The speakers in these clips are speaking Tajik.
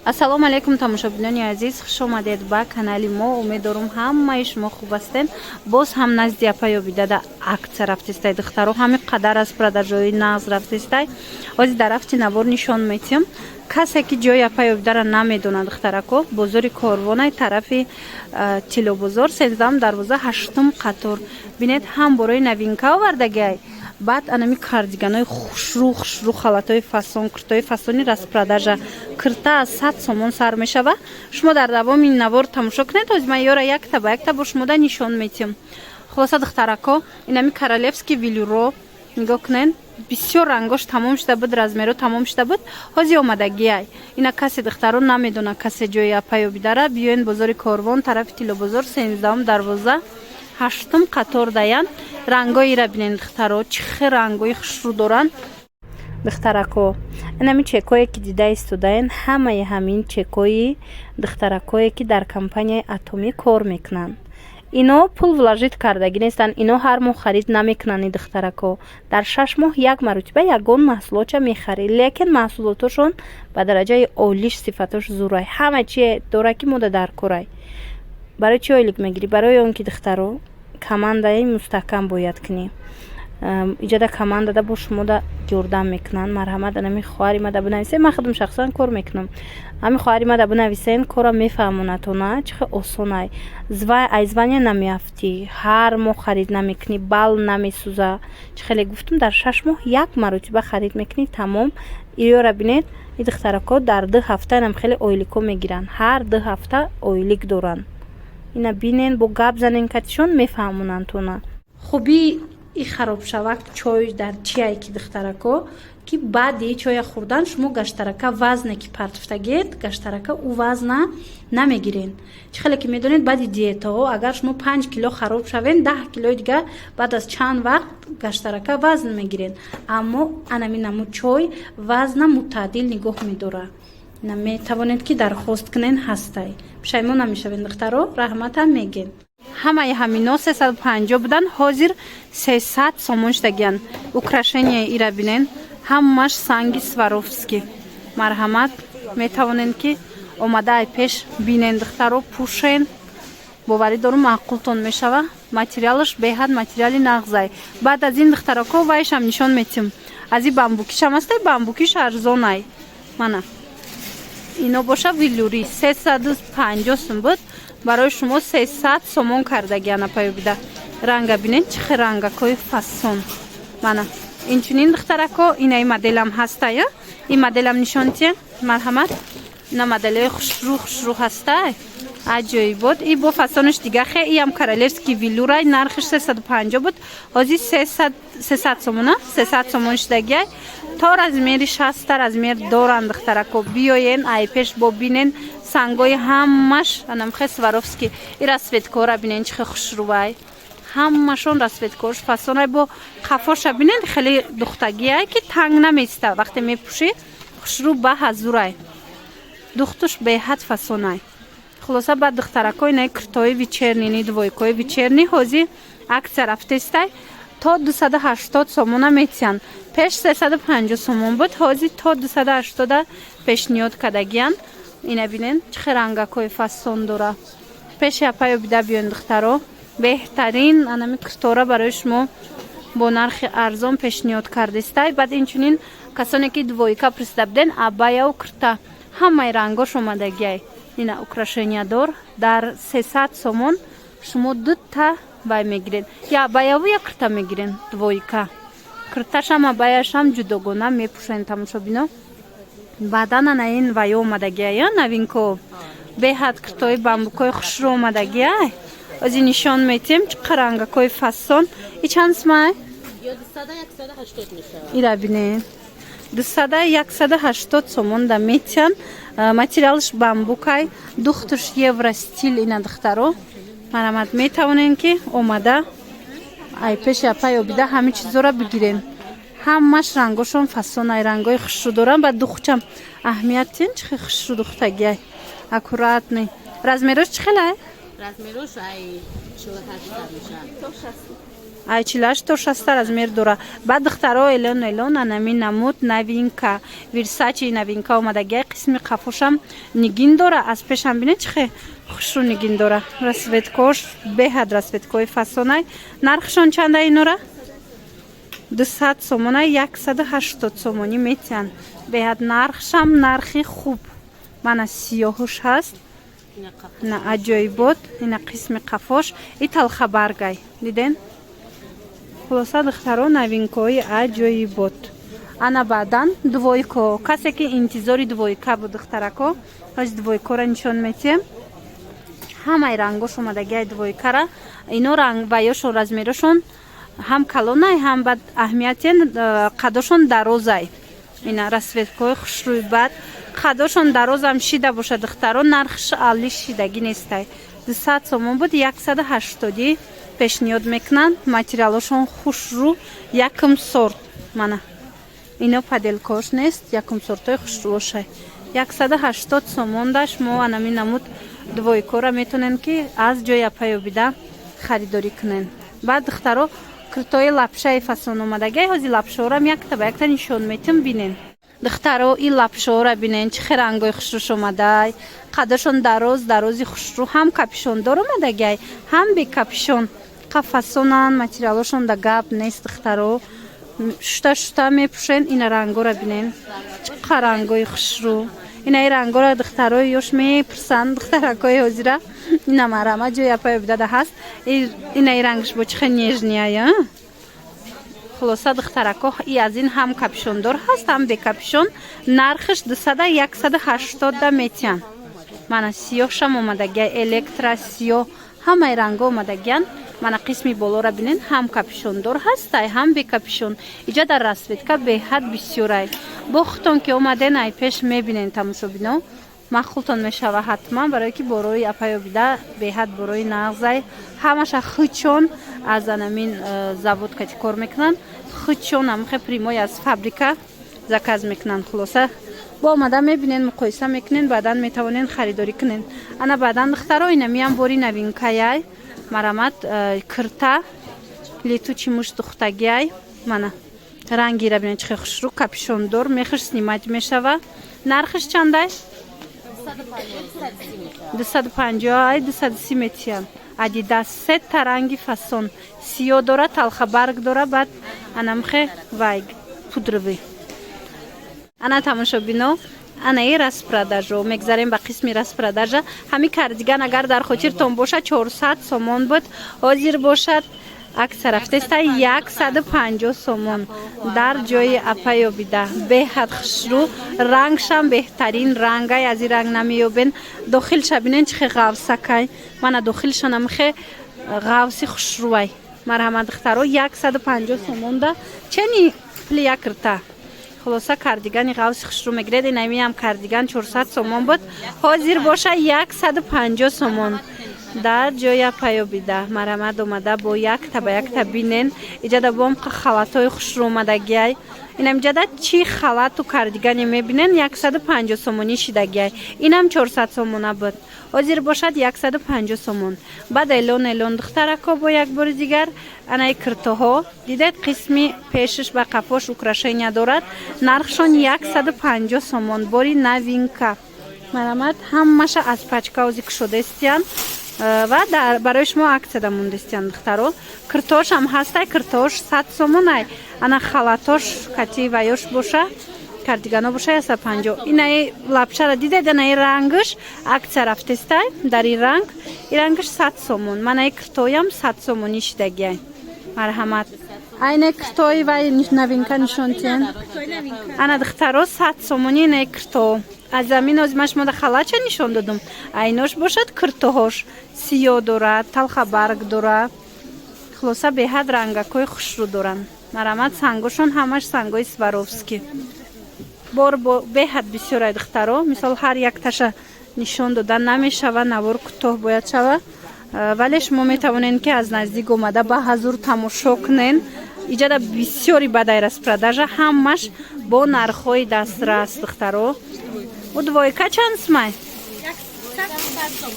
Ассалому алайкум, тамошобинони азиз, хуш омадед ба канали мо. Умед дорум, ҳамаи шумо хуб ҳастед. Боз ҳам назди апаи Обидада акция рафтестай, духтаро. Ҳамин қадар аз продажаҳои нағз рафтестай. Ҳозир дар рафти навор нишон метиҳам. Касе ки ҷои апаи Обидара намедонад, духтарако, бозори Корвонай, тарафи Тиллобозор, 13-ам дарвоза, ҳаштум қатор. Бинед, ҳам борои новинка овардагиай, баъд анами кардиганои хушрӯ, хушрӯ, халатҳои фасон, куртаҳои фасони распродажа. Кирта аз 100 сомон сар мешава. Шумо дар давоми навор тамошо кунед. Ҳозир ман ёра якта ба якта бо шумода нишон метиҳам. Хулоса, духтарако, инами королевский велюро нигоҳ кунед. Бисёр рангош тамом шуда буд, размеро тамом шуда буд, ҳозир омадагиай. Ина касе, духтаро, намедона касе ҷои апаи Обидара, биёен бозори Корвон, тарафи Тиллобозор, 13-ум дарвоза, ҳаштум қатор даян. Рангоира бинен, духтаро, чӣ хел рангои хушрӯ доранд. Духтарако, инами чекое ки дида истодаен, ҳамаи ҳамин чекои духтаракое ки дар компанияи Атомӣ кор мекунанд. Ино пул вложить кардагӣ нестанд, ино ҳар моҳ харид намекунанд. И духтарако дар 6 моҳ як маротиба ягон маҳсулотша мехарид, лекин маҳсулотошон ба дараҷаи олиш, сифатош зурай, ҳама чие дора ки мода дар корай. Барои чӣ ойлик мегирӣ? Барои он ки, духтаро, командаи мустаҳкам бояд кунӣ. Иҷода командада бо шумода ёрдам мекунанд. Марҳамат, анами хоҳари мада бинависен. Ман худам шахсан кор мекунам. Ҳами хоҳари мада бинависен, кора мефаҳмонатона, чӣ хел осонай. Ай звания намеафтӣ, ҳар моҳ харид намекунӣ, бал намесӯза. Чӣ хеле гуфтум, дар 6 моҳ як маротиба харид мекунӣ, тамом. Иёра бинед, и духтарако дар 2 ҳафта инам хеле ойлико мегиранд, ҳар 2 ҳафта ойлик доранд. Ина бинен, бо гап занен катишон, мефаҳмонанд. Хубии и харобшавак чой дар чие ки, духтарако, ки баъди чоя хӯрдан шумо гаштарака вазне ки партофтагед, гаштарака ӯ вазна намегирен. Чӣ хеле ки медонед, баъди диетаҳо агар шумо 5 кило хароб шавен, 10 килои дига баъд аз чанд вақт гаштарака вазн мегирен. Аммо анами намуд чой вазна мутаъдил нигоҳ медорад. Метавонед ки дархост кунен, ҳастай. Пушаймон намешавед, духтаро, раҳматам мегӯем. Ҳамаи ҳамино 350 буданд, ҳозир 300 сомон шудагиянд. Украшения ира бинен, ҳамаш санги Сваровски. Марҳамат, метавонед ки омада ай пеш бинен, духтаро, пӯшен. Боварӣ дорум, маъқултон мешава. Материалаш беҳад материали нағзай. Баъд аз ин, духтарако, вайшам нишон метим. Аз и бамбукишам ҳастай, бамбукиш арзонай. Мана, ино боша велюри, 350 сум буд, барои шумо 300 сомон кардагиана апаи Обида. Ранга бинен, чӣ хел рангакҳои фасон. Мана, инчунин, духтарако, инаи моделам ҳастая, ин моделам нишон тия, марҳамат. Ина моделҳои хушрӯ, хушрӯ ҳастай, аҷоибот. И бо фасонаш дига хе, иам королевский велюрай, нархиш 350 буд, ҳозир 300 сомона, 300 сомон шудагиай. То размери 60 размер доранд, духтарако. Биёен ай пеш, бо бинен, сангои ҳамаш анамхе Сваровски. И расцветкора бинен, чӣ хе хушрӯвай, ҳамашон расцветкош фасонай. Бо қафоша бинен, хеле духтагиай ки танг намеиста вақте мепӯшӣ, хушрӯ ба ҳазурай, духтуш беҳад фасонай. Хулоса, баъд, духтарако, инаи куртои вечерний, ни двойкои вечерний ҳозир акция рафтестай, то 280 сомона метиҳанд. Пеш 350 сомон буд, ҳозир то 280-а пешниҳод кардагиянд. Ина бинен, чӣ хел рангакҳои фасон дора. Пеши апаи Обида биён, духтаро, беҳтарин анами куртора барои шумо бо нархи арзон пешниҳод кардистай. Баъд инчунин, касоне ки двойка присида буден, абаяу курта, ҳамаи рангош омадагиай. Ина украшениядор, дар 300 сомон шумо дута вай мегиред, я абаяву, я курта мегирен. Двойка курташам, абаяшам ҷудогона мепӯшен, тамошобино. Баъдан ана ин ваё омадагиай, новинко, беҳад куртои бамбукои хушрӯ омадагиай. Ози нишон метиҳем, чӣ рангакҳои фасон. И чанд сумай? Ира бинед, дусада 180 сомон да метиҳанд. Материалш бамбукай, духтуш евростиль. Ина, духтаро, марҳамат, метавонем ки омада ай пеши апай Обида ҳамин чизоро бигирем. Ҳамаш рангошон фасонай, рангои хушрӯ дорам. Ба духчам аҳамият тин, чӣ хел хушрӯ духтагиай, аккуратный. Размерош чӣ хелай? Размерош ай 48 мешавад. Ай 48 то 60 размер дора. Баъд, духтаро, элон элон анами намуд новинка, Версачи новинка омадагиай. Қисми қафошам нигин дора, аз пешам бинед, чӣ хе хушрӯ нигин дора. Расцветкош беҳад расцветкои фасонай. Нархшон чанда инора? 200 сомона, 180 сомонӣ метиҳанд. Беҳад нархшам нархи хуб. Мана, сиёҳуш ҳаст на, аҷоибот. Ина қисми қафош и талхабаргай, диден? Хулоса, духтаро, новинкаҳои аҷоибот. Ана баъдан двойко. Касе ки интизори двойка буд, духтарако, ҳоз двойкора нишон метиҳем. Ҳамаи рангош омадагиай двойкара. Ино ранг ва ёшон, размерошон ҳам калонай, ҳам бад аҳамиятен, қадошон дарозай. Ина расцветкаҳои хушрӯи. Бад қадошон дарозам шида бошад, духтаро, нархш али шидагӣ нестай. 200 сомон буд, 180-ӣ пешниҳод мекунанд. Материалошон хушрӯ, якум сорт. Мана, ино подделкош нест, якум сортҳои хушрӯошай. 180 сомон даш мо анами намуд двойкора метонем, ки аз ҷои апа Ёбида харидорӣ кунем. Баъд, духтаро, киртои лапшаи фасон омадагиай. Ҳози лапшаорам якта ба якта нишон метим, бинен. Духтаро, ин лапшаора бинен, чӣ хе рангои хушрӯш омадай, қадашон дароз дарози хушрӯ, ҳам капюшондор омадагиай, ҳам бекапюшон. Қафасонан, материалошон да гап нест, духтаро. Шута шута мепӯшен. Ина рангора бинен, чӣ қа рангои хушрӯ. Ина и рангора духтарои ёш мепурсанд, духтаракои ҳозира. Ина марама, ҷои апа Ёбидада ҳаст. Ина и рангш бо чӣ хе нежный ая. Хулоса, духтарако, и аз ин ҳам капюшондор ҳаст, ҳам бекапюшон. Нархш 200, 180 да метиҳанд. Мана, сиёҳшам омадагия, электра сиёҳ, ҳамаи ранго омадагиян. Мана, қисми болора бинен, ҳам капюшондор ҳастай, ҳам бекапюшон. Иҷа дар расцветка беҳад бисёрай. Бо худтон ки омаден, ай пеш мебинен, тамошобино, маъқултон мешава ҳатман, барое ки борои апа Ёбида беҳад борои нағзай. Ҳамаша хучон аз анамин завод кати кор мекунанд, хучон амхе прямой аз фабрика заказ мекунанд. Хулоса, бо омада мебинен, муқоиса мекунен, баъдан метавонен харидорӣ кунен. Ана баъдан, духтаро, инамиам бори новинкаяй. Марамат, кирта летучий мышь духтагиай. Мана, рангира бинен, чихе хушрӯ, капюшондор, мехаш снимать мешава. Нархаш чандай? 250 ай, 230 метиям. Адидас, сета ранги фасон: сиё дора, талхабарг дора, баъд анамхе вай пудровый. Ана, тамошобино, анаи распродажо мегзарем, ба қисми распродажа. Ҳами кардиган, агар дар хотиртон бошад, 400 сомон буд, ҳозир бошад акция рафтеста, 150 сомон дар ҷои апа Ёбида. Беҳад хушрӯ, рангшам беҳтарин рангай, аз ин ранг намеёбен. Дохилша бинен, чӣ хе ғавсакай. Мана, дохилшанамхе ғавси хушрӯвай. Марҳамат, духтаро, 150 сомонда чени пули як кирта. Хулоса, кардигани ғавси хушрӯ мегиред. Инамиам кардиган 400 сомон буд, ҳозир боша 150 сомон дар ҷои апа Ёбида. Марамад, омада бо якта ба якта бинен. Иҷада бом халатҳои хушрӯ омадагиай. Инам иҷада чӣ халату кардигане мебинен, 150 сомонӣ шидагиай. Инам 400 сомона буд, ҳозир бошад 150 сомон. Баъд элон элон, духтарако, бо як бори дигар анаи киртоҳо дидед, қисми пешиш ба қафош украшения дорад. Нархшон 150 сомон, бори новинка. Марамат, ҳамаша аз пачка ози кушодаистиян ва барои шумо акцияда мондистиян. Духтаро, киртошам ҳастай, киртош 100 сомонай. Ана халатош кати ваёш боша, кардигано боша, 150. Инаи лапшара дидед? Анаи рангш акция рафтестай дар ин ранг, и рангш 100 сомон. Манаи киртоям 100 сомонӣ шидагиай. Марҳамат, айне киртои вай новинка нишонтиен. Ана, духтаро, 100 сомонӣ инаи кирто. Аз замин ози ман шумода халача нишон додум, айнош бошад киртоҳош сиё дорад, талхабарг дорад. Хулоса, беҳад рангакҳои хушрӯ доранд. Марамат, сангошон ҳамаш сангои Сваровски. Бор бо беҳад бисёрай, духтаро. Мисол, ҳар якташа нишон дода намешава, навор кӯтоҳ бояд шава. Вале шумо метавонед, ки аз наздик омада ба ҳазур тамошо кунен. Иҷада бисёри бадай распродажа, ҳамаш бо нархҳои дастрас. Духтаро, у двойка чанд сумай?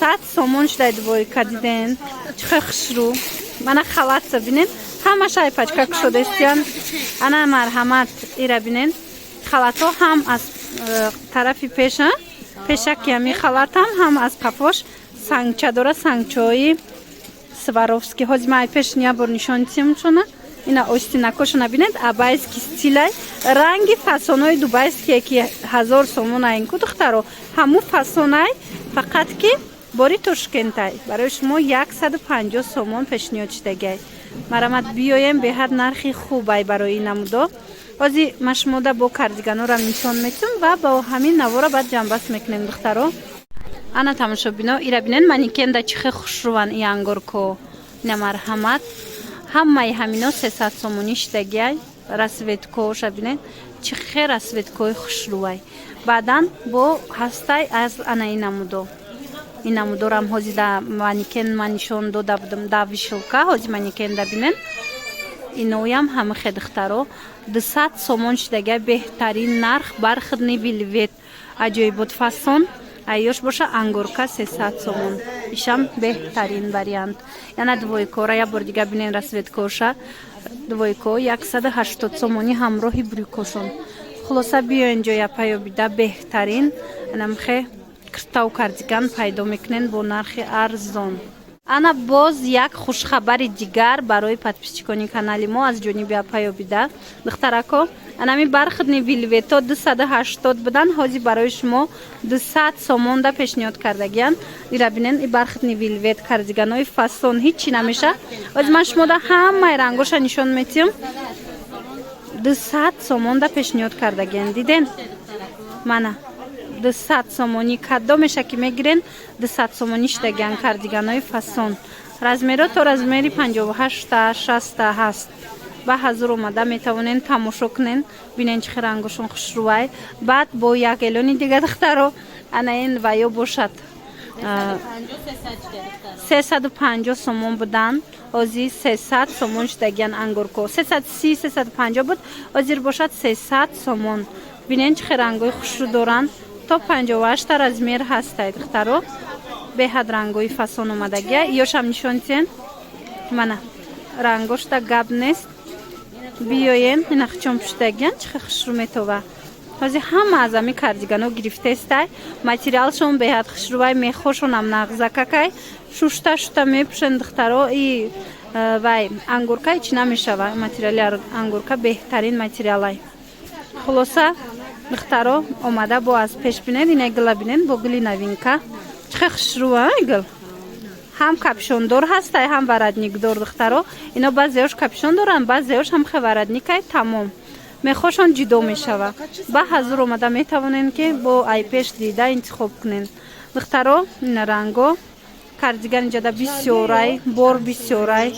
100 сомон шудай двойка. Диден, чӣ хел хушрӯ? Мана, халатса бинен. Ҳамаша ай пачка кушодаистиян. Ана, марҳамат, ира бинен. Халатҳо ҳам аз тарафи пеша, пешаки ҳами халатам, ҳам аз қафош сангча дора, сангчаҳои Сваровски. Ҳозир ман ай пеш ябор нишон тимшона. Ина, остинакошона бинед, абайский стилай, ранги фасонои дубайские, ки 1000 сомон айн ку, духтаро, ҳаму фасонай, фақат ки бори Тошкентай. Барои шумо 150 сомон пешниҳод шудагиай. Марамат, биёем, беҳад нархи хубай барои ин намудо. Ҳозир ман шумода бо кардиганорам нишон метум ва бо ҳамин навора баъд ҷамъбаст мекунем, духтаро. Ана, тамошобино, ира бинен, манекенда чӣ хел хушрӯван и ангорко. Ина, марҳамат, ҳамаи ҳамино 300 сомонӣ шидагиай. Расцветкоша бинед, чӣ хел расцветкои хушрӯвай. Баъдан бо ҳастай аз ана ин намудо. Ин намудорам ҳозир да манекен ман нишон дода будам, да вешалка. Ҳозир манекенда бинен, иноям ҳама хе, духтаро, 200 сомон шидагиай. Беҳтарин нарх. Бархатный вельвет, аҷоибот фасон. Айёш боша ангорка 300 сомон, ишам беҳтарин вариант. Яна двойкора як бор дига бинен, расцветкоша. Двойко 180 сомонӣ ҳамроҳи брюкошон. Хулоса, биёен ҷоя паёбида, беҳтарин анамхе киртау кардиган пайдо мекунен бо нархи арзон. Ана, боз як хушхабари дигар барои подписчикони канали мо аз ҷониби апаёбида. Духтарако, анами бархатный вельвето 280 будан, ҳозир барои шумо 200 сомонда пешниҳод кардагиян. Ира бинен, и бархатный вельвет кардиганои фасон, ҳичи намеша. Ҳозир ман шумода ҳамаи рангоша нишон метиҳам. 200 сомонда пешниҳод кардагиян, диден? Мана, 200 сомонӣ. Кадомеша ки мегирен, 200 сомонӣ шидагиян. Кардиганои фасон, размеро то размери 58-та, 60-та ҳаст. Ба ҳазур омада метавонен тамошо кунен, бинен чӣ хел рангошон хушрӯвай. Баъд бо як эълони дига, духтаро, ана ин ваё бошад 350 сомон будан, ҳозир 300 сомон шидагиян. Ангорко 330, 350 буд, ҳозир бошад 300 сомон. Бинен чӣ хел рангои хушрӯ доранд, то 58-та размер ҳастай, духтаро. Беҳад рангои фасон омадагия. Ёшам нишон тиен. Мана, рангошта гап нест. Биёен, инахчон пуштагиян, чӣ хел хушрӯ метова. Ҳозир ҳама аз ами кардигано гирифтестай. Материалшон беҳад хушрӯвай, мехошонам нағзакакай, шушта шута мепӯшен, духтаро. И вай ангурка ҳеч намешава, материали ангурка беҳтарин материалай. Хулоса, духтаро, омада бо аз пеш бинед. Ина гила бинед, бо гили новинка, чӣ хел хушрӯва гил. Ҳам капюшондор ҳастай, ҳам воротникдор. Духтаро, ино баъзеош капюшон доранд, баъзеош ҳам хе воротникай, тамом, мехошон ҷудо мешава. Ба ҳазур омада метавонен, ки бо айпеш дида интихоб кунен, духтаро. Ина ранго кардиган инҷада бисёрай, бор бисёрай.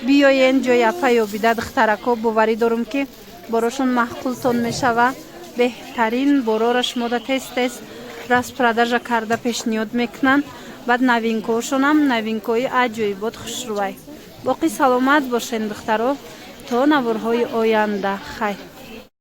Биёен ҷои апа ёбида, духтарако. Боварӣ дорум, ки борошон маъқултон мешава. Беҳтарин борора шумода тез тез распродажа карда пешниҳод мекунанд. Баъд новинкаошонам новинкаои аҷоибот, хушрӯвай. Боқӣ саломат бошен, духтаро, то наворҳои оянда. Хайр.